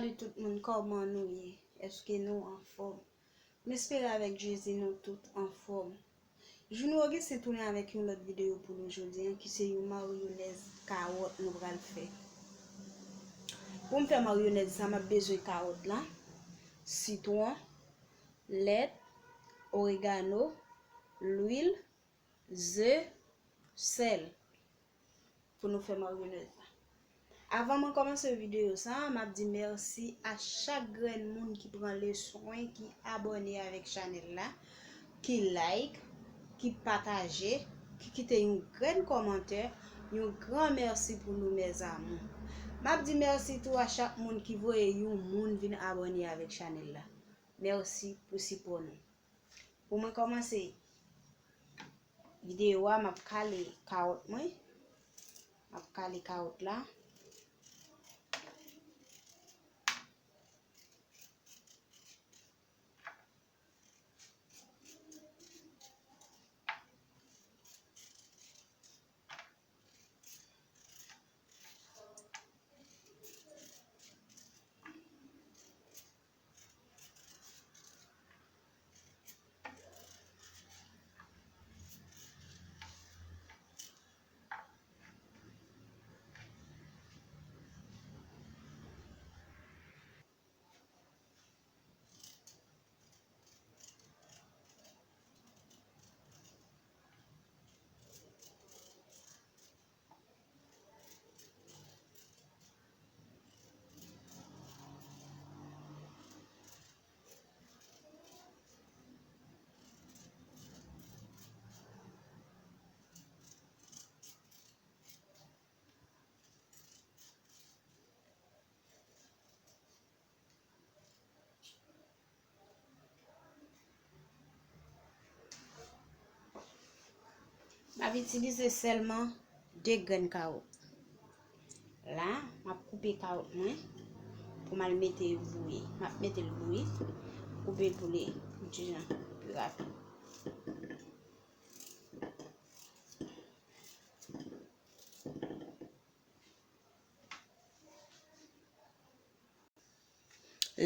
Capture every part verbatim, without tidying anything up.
Salut tout moun, kòman nou ye? Èske nou anfòm? M espere avèk Jezi nou tout anfòm. Juno Augustin tounen avèk yon lòt videyo pou nou jodi a, ki se yon mayonèz kawòt nou pral fè. Pou m fè mayonèz sa, m ap bezwen kawòt la, sitwon, lèt, oregano, lwil, ze, sèl pou nou fè mayonèz la. Avan mwen kòmanse videyo sa, m ap di mèsi a chak grenn moun ki pran le swen, ki abòne avèk chanèl la, ki like, ki pataje, ki kite yon grenn kòmantè. Yon gran mèsi pou nou, mes amours. M ap di mèsi tou a chak moun ki voye yon moun vin abòne avèk chanèl la. Mèsi pou sipò nou. Pou mwen kòmanse videyo a, m ap kale kawòt mwen. M ap kale kawòt la. M ap itilize sèlman de grenn kawòt. La, m ap koupe kawòt mwen pou m al mete l bouyi. M ap mete l bouyi, koupe l pou li di jan pi rapid.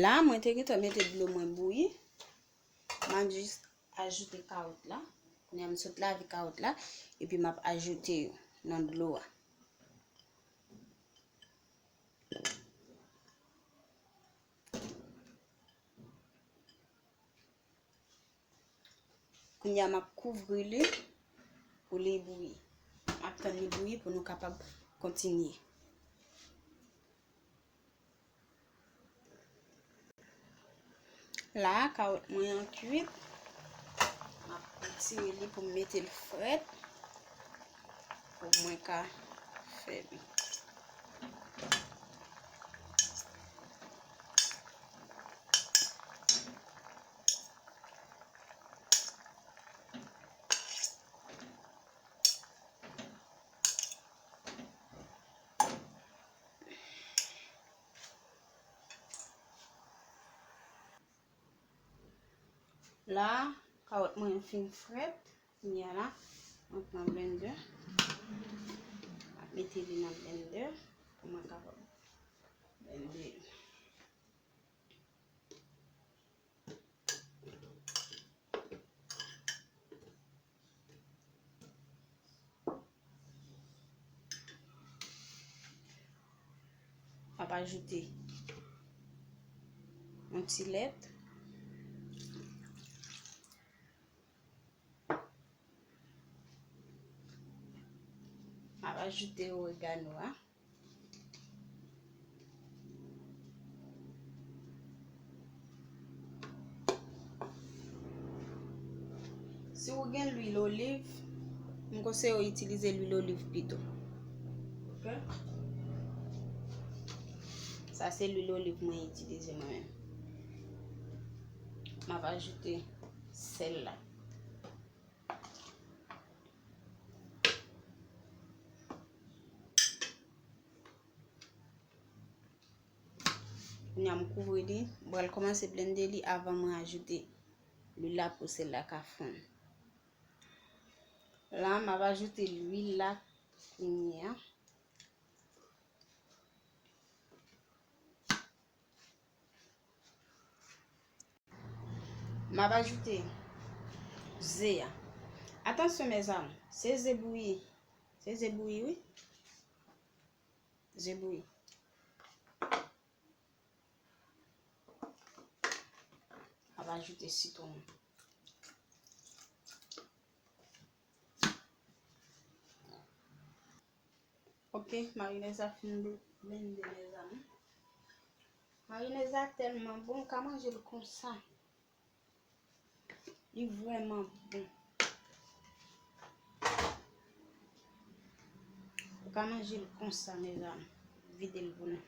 La, mwen te gentan mete dlo mwen bouyi. M ap jis ajoute kawòt la. Kounye a, m sot lave kawòt la. Epi m ap ajoute yo nan dlo a. Kounye a, m ap kouvri li pou li bouyi. M ap tann li bouyi pou nou kapab kontinye. La, kawòt mwen an kwit. M ap retire li pou m mete l frèt pou mwen ka fè li. La, kawòt mwen fin frèt. Kounye a la, mwen pran blender. M ap mete li nan blender pou mwen kapab blende li. M ap ajoute yon ti lèt. M ap ajoute oregano a. Si w gen lwil oliv, m konseye w itilize lwil oliv pito. Ok? Sa se lwil oliv mwen itilize mwen menm. M ap ajoute sèl la. Kounye a m kouvri li, m pral kòmanse blende li avan mwen ajoute lwil la pou sèl la ka fonn. La, m ap ajoute lwil la kounye a. M ap ajoute ze a. Atansyon, mezanmi, se ze bouyi. Se ze bouyi, wi. Ze bouyi. M ap ajoute sitwon. Ok, mayonèz la fin bl-, blende, mezanmi. Mayonèz la tèlman bon, ou ka manje l konsa. Li vrèman bon. Ou ka manje l konsa, mezanmi. Vide l pou nou.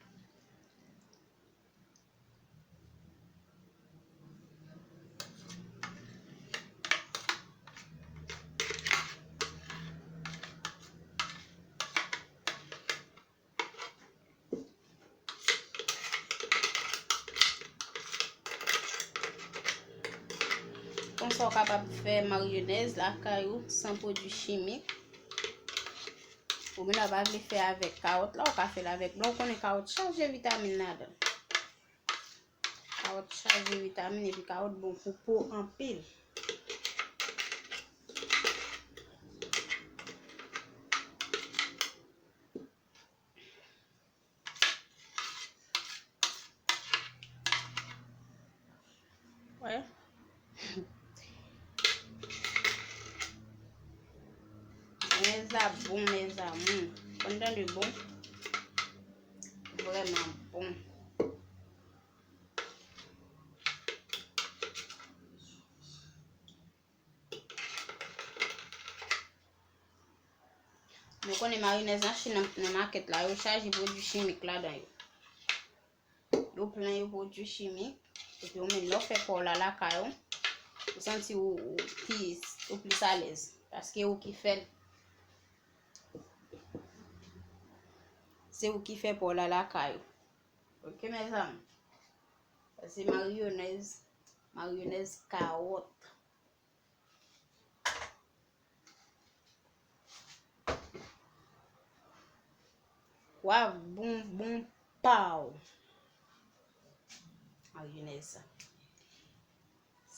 Konsa, ou kapab fè mayonèz lakay ou san pwodui chimik. Oubyen, ou pa vle fè avèk kawòt la, ou ka fè l avèk blan. Ou konnen kawòt chaje vitamin ladan l. Kawòt chaje vitamin, epi kawòt bon pou po anpil. Wè. Mayonèz la bon, mezanmi. Konn tande bon. Vrèman bon. Nou konnen mayonèz nan Chin, nan, nan makèt la, yo chaje pwodui chimik ladan yo. Yo plen yo pwodui chimik. Epi ou menm lè w fè pa w la lakay ou, ou santi ou, ou pi, ou plis alèz. Paske ou ki fè l. Se ou ki fè pa w la lakay ou. Ok, mezanmi. Sa se mayonèz, mayonèz kawòt. Wa bon, bon pa w. Mayonèz sa.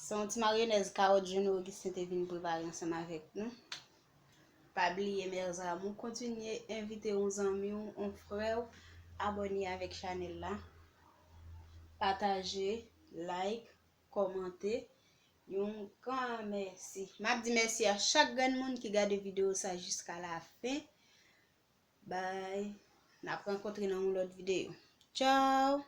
Se yon ti mayonèz kawòt Junior Augustin te vin prepare ansanm avèk nou. Pa bliye, mes amours, kontinye envite yon zanmi w, yon frè w, abòne avèk chanèl la. Pataje, like, kòmante. Yon gran mèsi. M ap di mèsi a chak grenn moun ki gade videyo sa jiska lafen. Bye. N ap rankontre nan yon lòt videyo. Tchao.